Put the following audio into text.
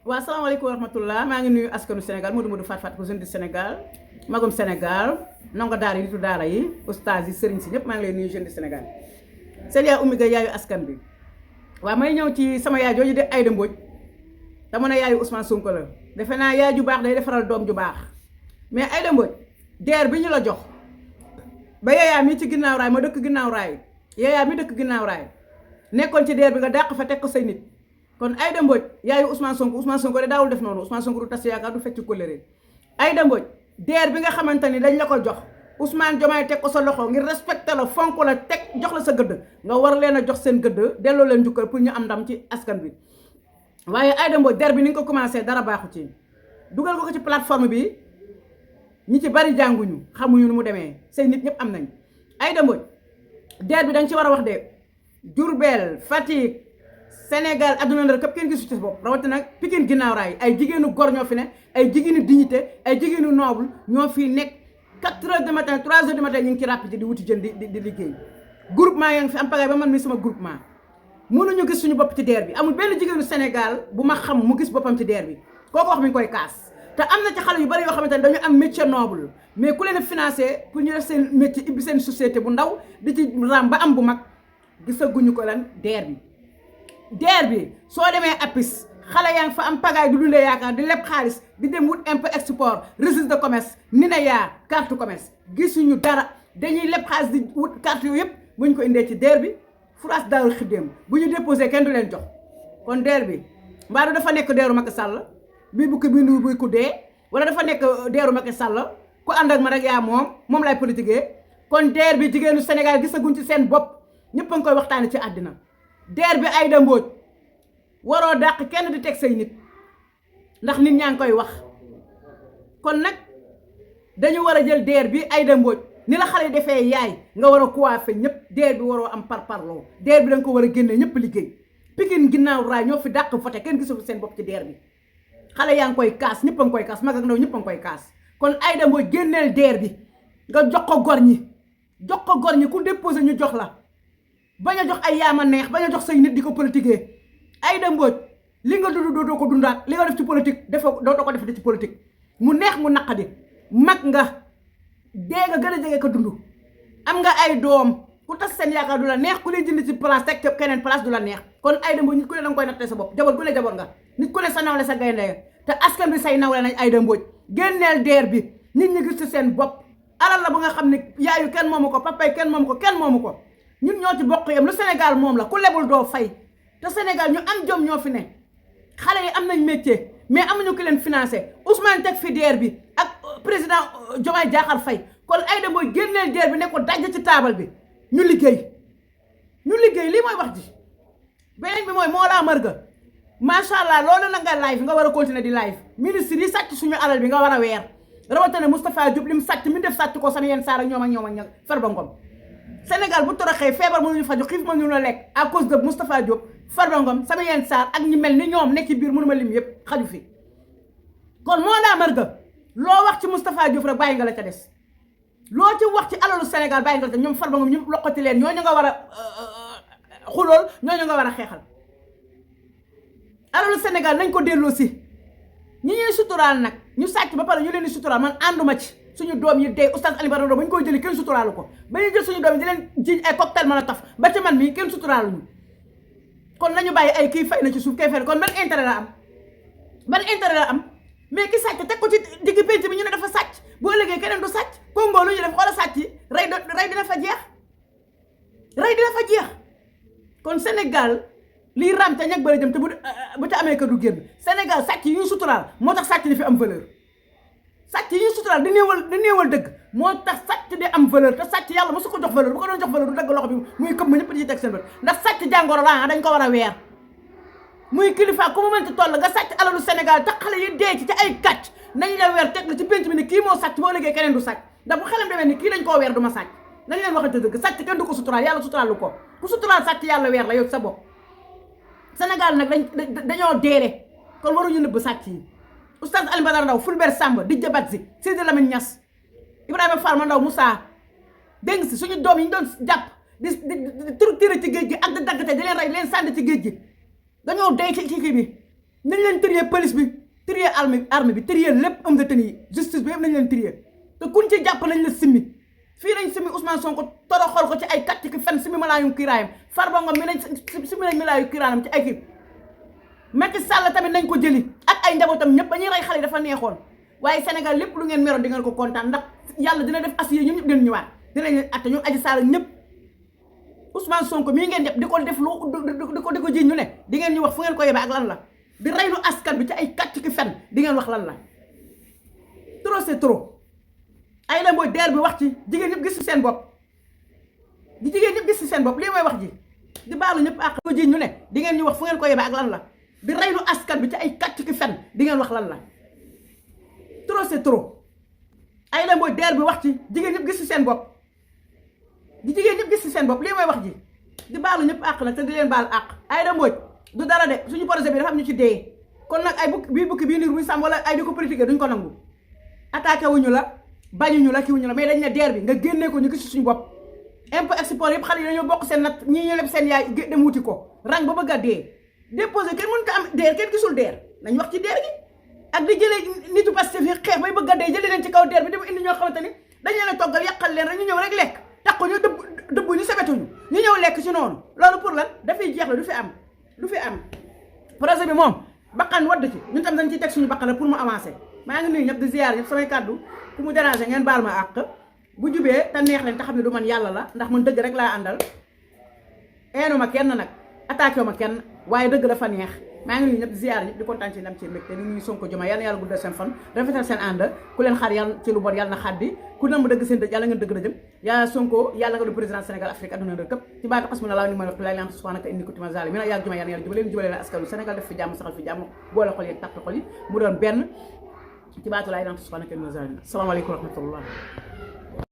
waa salaamaaleykum wa rahmatullah maa ngi nuyu askanu Sénégal Modou Fat Fat ko jeune du Sénégal magum Sénégal ndongo daara yi nitu daara yi oustaz yi sëriñ si ñëpp maa ngi lay nuyu jeune du Sénégal seen yaa Oumy Gueye yaayu askan bi waaw may ñëw ci sama yaay jooju de Aïda Mbodj dama ne yaayu Ousmane Sonko la defe naa yaay ju baax day defaral doom ju baax mais Aïda Mbodj deer bi ñu la jox ba yaayaa mi ci ginnaaw raay ma dëkk ginnaaw raay yaayaa mi dëkk ginnaaw raay nekkoon ci deer bi nga dàq fa teg ko say nit kon Aïda Mbodj yaayu Ousmane Sonko de daawul def noonu Ousmane Sonko du tas yaakaar du fecc kóllëre Aïda Mbodj deer bi nga xamante ni dañ la ko jox Ousmane Diomaye teg ko sa loxo ngir respecté la fonk la teg jox la sa gëdd nga war leen a jox seen gëdd delloo leen njukkal pour ñu am ndam ci askan bi waaye Aïda Mbodj der bi ni nga ko commencé dara baaxu ci dugal ko ci plateforme bi ñi ci bari jànguñu xamuñu nu mu demee say nit ñëpp am nañ Aïda Mbodj der bi dañ ci war a wax de Diourbel Fatick Sénégal adduna ndar képp kenn gisu ci bopp rawatina nag Pikine ginnaaw raay ay jigéenu gor ñoo fi ne ay jigéenu dignité ay jigéenu noble ñoo fi nekk 4 heures du matin 3 heures du matin ñu ngi ci rapide di wuti jën di liggéey groupement yaa ngi fi am pagaay ba man mi sama groupement mënuñu gis suñu bopp ci DER bi amul benn jigéenu Sénégal bu ma xam mu gis boppam ci DER bi kooku wax mi ngi koy kaas te am na ci xale yu bari yoo xamante ne dañu am métier noble mais ku leen a financé pour ñu def seen métier ibbi seen société bu ndaw di ci ram ba am bu mag gisaguñu ko lan DER bi DER bi soo demee APIX xale yaa ngi fa am pagaay du dundee yaakaar di leb xaalis di dem wut impôt export registre de commerce NINEA carte commerce gisuñu dara dañuy leb xaalis di wut carte yooyu yëpp bu ñu ko indee ci DER bi France daawul xiddeem bu ñu déposé kenn du leen jox kon DER bi mbaa dafa nekk DERu Macky Sall bii bukki bii nduur buy ku dee wala dafa nekk DERu Macky Sall ku ànd ak ma rek yaa moom lay politiquer kon DER bi jigéenu Sénégal gisaguñ ci seen bopp ñëpp a ngi koy waxtaane ci àddina DER bi Aïda Mbodj waroo dàq kenn di teg say nit ndax nit ñaa ngi koy wax kon nag dañu war a jël DER bi Aïda Mbodj ni la xale defee yaay nga war a coiffé ñëpp DER bi waroo am parparloo DER bi da nga ko war a génne ñëpp liggéey Pikine ginnaaw raay ñoo fi dàq voté kenn gisul seen bopp ci DER bi xale yaa ngi koy kaas ñëpp a ngi koy kaas mag ak ndaw ñëpp a ngi koy kaas kon Aïda Mbodj génneel DER bi nga jox ko gor ñi ku déposé ñu jox la bañ a jox ay yaama neex bañ a jox say nit di ko politiquer Aïda Mbodj li nga dund dootoo ko dundaat li nga def ci politique dootoo ko def ci politique mu neex mu naqadi mag nga dee nga gën a jege ko dund am nga ay doom ku tas seen yaakaar du la neex ku lay jënd ci place teg keneen place du la neex kon Aïda Mbodj nit ku ne danga koy nattee sa bopp jaboot ku ne jaboot nga nit ku ne sa nawle sa gaynde te askan bi say nawle nañ Aïda Mbodj génneel DER bi nit ñi gis ci seen bopp alal la bu nga xam ne yaayu kenn moomu ko papay kenn moomu ko ñun ñoo ci bokk yam lu Sénégal moom la ku lebul doo fay te Sénégal ñu am jom ñoo fi ne xale yi am nañ métier mais amuñu ko leen financé Ousmane teg fi DER bi ak président Diomaye Diakhar Faye kon Aïda Mbodj génneel DER bi ne ko dajj ci taabal bi ñu liggéey lii mooy wax ji beneen bi mooy moo laa mërga macha allah loolu na nga live nga war a continuer di live ministre yi sàcc suñu alal bi nga war a weer rawatina Moustapha Diop li mu sàcc mi def sàcc ko sama yenn saar ak ñoom ak Farba Ngom Sénégal bu toroxee feebar mënuñu faju xiif mënuñu la lekk à cause de Moustapha Diop Farba Ngom sama yenn saar ak ñi mel ni ñoom nekk ci biir mënuma lim yëpp xaju fi kon moo daa mërga loo wax ci Moustapha Diop rek bàyyi nga la ca des loo ci wax ci alalu Sénégal bàyyi nga la ca ñoom Farba Ngom ñu loqati leen ñooñu nga war a xulool ñooñu nga war a xeexal alalu Sénégal nañ ko delloo si ñi ñuy suturaal nag ñu sàcc ba pare ñu leen di suturaal man ànduma ci suñu doom yi dee oustaz Alioune Badara ba ñu koy jëli kenn suturaalu ko ba ñuy jël suñu doom yi di leen jiiñ ay cocktail Molotov ba ci man mii kenn suturaaluñu kon nañu bàyyi ay kii fay na ci suuf kay fay kon ban intérêt la am mais ki sàcc teg ko ci digg penc bi ñu ne dafa sàcc boo ëllëgee keneen du sàcc Congo lu ñu def xoola sàcc yi rey dina fa jeex kon Sénégal lii ram te ñeg bëri jëm te bu ca amee ka du génn Sénégal sàcc yi ñu suturaal moo tax sàcc di fi am valeur sàcc yi ñuy suturaal di néewal dëgg moo tax sàcc di am valeur te sàcc yàlla mosu ko jox valeur bu ko doon jox valeur du dagg loxo bi muy këpp ma ñëpp di ci teg seen bët ndax sàcc jàngoro la dañ ko war a weer muy kilifa ku mu mënti toll nga sàcc alalu Sénégal te xale yi dee ci ay kàcc nañ la weer teg la ci penc bi ne kii moo sàcc boo liggéey keneen du sàcc ndax bu xelam demee ni kii dañ koo weer du ma sàcc nañ leen waxante dëgg sàcc kenn du ko suturaal yàlla suturaalu ko ku suturaal sàcc yàlla weer la yow sa bopp Sénégal nag dañoo deere kon waruñu nëbb sàcc yi oustaz Alioune Badara Ndao Fulbert Samba Didier Badji Sidi Lamine Niass Ibrahima Fall Ndaw Moussa dégg si suñu doom yi ñu doon jàpp di torturer ci géej gi ak di daggate di leen rey leen sànni ci géej gi dañoo dee ci kii bi nañ leen trier police bi trier armée bi trier lépp homme de tenue yi justice bi yëpp nañ leen trier te kuñ ci jàpp nañ la simmi fii lañ simmi Ousmane Sonko toroxal ko ci ay kàcc ki fen simmi malaayum kiiraayam Farba Ngom mi nañ simmi nañ malaayu kiiraayam ci ay kii Macky Sall tamit nañ ko jëli ak ay njabootam ñëpp ba ñuy rey xale yi dafa neexoon waaye Sénégal lépp lu ngeen meroon di ngeen ko kontaan ndax yàlla dina def assiette ñoom ñëpp dinañ ñëwaat dinañ leen atte ñoom Adji Sarr ñëpp Ousmane Sonko mii ngeen def di ko def lu di ko jiñ ñu ne di ngeen ñu wax fu ngeen ko yebee ak lan la di reylu askan bi ci ay kàcc ki fen di ngeen wax lan la trop c'est trop ay la mooy deer bi wax ci jigéen ñëpp gis ci seen bopp di jigéen ñëpp gis ci seen bopp lii mooy wax ji di baalu ñëpp ak ko jiñ ñu ne di ngeen ñu wax fu ngeen ko yebee ak lan la di reylu askan bi ci ay kàcc ki fen di ngeen wax lan la trop c'est trop ay la mooy deer bi wax ci jigéen ñëpp gis ci seen bopp di jigéen ñëpp gis ci seen bopp lii mooy wax ji di baalu ñëpp àq nag te di leen baal àq ay da mbooj du dara de suñu projet bi dafa am ñu ci dee kon nag ay bukki bii niir buy sàmm wala ay di ko politiquer duñ ko nangu attaqué wuñu la bañuñu la kiwuñu la mais dañ ne deer bi nga génnee ko ñu gis suñu bopp impôt export yëpp xale yi dañoo bokk seen nat ñii ñu leb seen yaay dem wuti ko rang ba bëgg a dee déposé kenn mën ko am deer kenn gisul deer nañ wax ci deer gi ak di jëlee nitu Pastef yi xeex bay bëgg a dee jëlee leen ci kaw deer bi dem indi ñoo xamante ni dañ leen a toggal yàqal leen rek ñu ñëw rek lekk tax ko ñu dëbb ñu sebetuñu ñu ñëw lekk ci noonu loolu pour lan dafay jeex la du fi am projet bi moom bakkan wadd ci ñun tam dañ ciy teg suñu bakkan pour mu avancer maa ngi nuyu ñëpp di ziar ñëpp samay kàddu ku mu déranger ngeen baal ma àq bu jubee te neex leen te xam ne du man yàlla la ndax man dëgg rek laa àndal eenu ma kenn nag attaqué ma kenn waaye dëgg la fa neex maa ngi nuyu ñëpp di ziar ñëpp di kontaan ci ndam ci mbégte ni ñuy Sonko Diomaye yàlla na yàlla guddal seen fan rafetal seen ànd ku leen xaar yàlla ci lu bon yàlla na xaddi ku nam dëgg seen dëj yàlla ngeen dëgg dëjëm yaa Sonko yàlla nga du président Sénégal Afrique adduna nga këpp ci baatu xas mu na laa ni ma wax lay laan subhanaka inni kuntu minaz zalimin yàlla Diomaye yàlla jubale leen askanu Sénégal def fi jàmm saxal fi jàmm boole xol yi tàpp xol yi mu doon benn ci baatu lay laan subhanaka inni minaz zalimin asalaamaaleykum wa rahmatullah